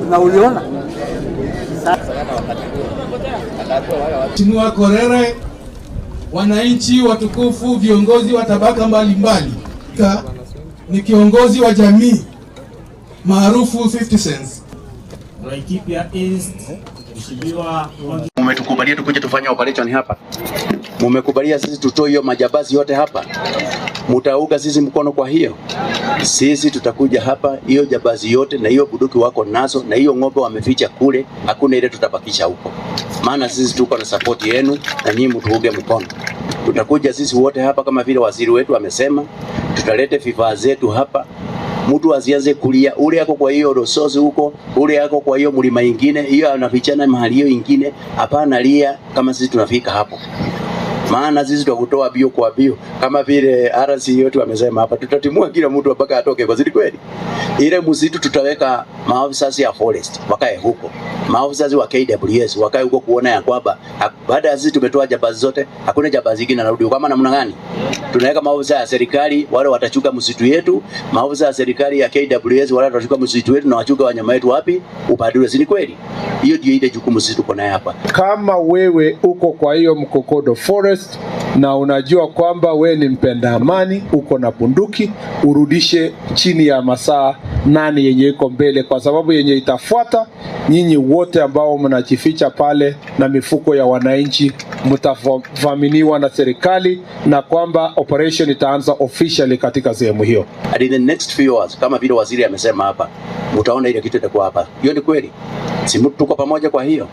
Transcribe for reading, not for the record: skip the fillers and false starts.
Na uliona Mheshimiwa Korere, wananchi watukufu, viongozi wa tabaka mbalimbali, ni kiongozi wa jamii maarufu 50 Cents. Laikipia East, Mheshimiwa. Mumetukubalia tukuje tufanye operation hapa, mumekubalia sisi tutoe hiyo majambazi yote hapa, mutauga sisi mkono. Kwa hiyo sisi tutakuja hapa, hiyo jambazi yote na hiyo bunduki wako nazo na hiyo ng'ombe wameficha kule, hakuna ile tutabakisha huko, maana sisi tuko na support yenu na nyinyi mtuuge mkono. Tutakuja sisi wote hapa kama vile waziri wetu amesema, tutalete vifaa zetu hapa. Mtu asianze kulia, ule yako kwa hiyo Rosozi huko, ule yako kwa hiyo mlima ingine, hiyo anafichana mahali hiyo ingine. Hapana lia kama sisi tunafika hapo, maana sisi tutakutoa bio kwa bio, kama vile RC yetu amesema hapa, tutatimua kila mtu mpaka atoke kwa zili kweli. Ile msitu tutaweka maafisa ya forest wakae huko, maafisa wa KWS wakae huko kuona ya kwamba baada ya sisi tumetoa jambazi zote, hakuna jambazi zingine anarudi. Kama namna gani? Tunaweka maafisa ya serikali wale watachuka msitu yetu, maafisa ya serikali ya KWS wale watachukua msitu wetu na wachuka wanyama wetu wapi? Upande, si ni kweli? Hiyo ndio ile jukumu sisi tuko naye hapa. Kama wewe uko kwa hiyo Mkokodo Forest na unajua kwamba we ni mpenda amani, uko na bunduki, urudishe chini ya masaa 8 yenye iko mbele, kwa sababu yenye itafuata, nyinyi wote ambao mnajificha pale na mifuko ya wananchi mtavaminiwa na serikali, na kwamba operation itaanza officially katika sehemu hiyo. And in the next few hours, kama vile waziri amesema hapa, mtaona ile kitu itakuwa hapa. Hiyo ni kweli, si tuko pamoja? Kwa hiyo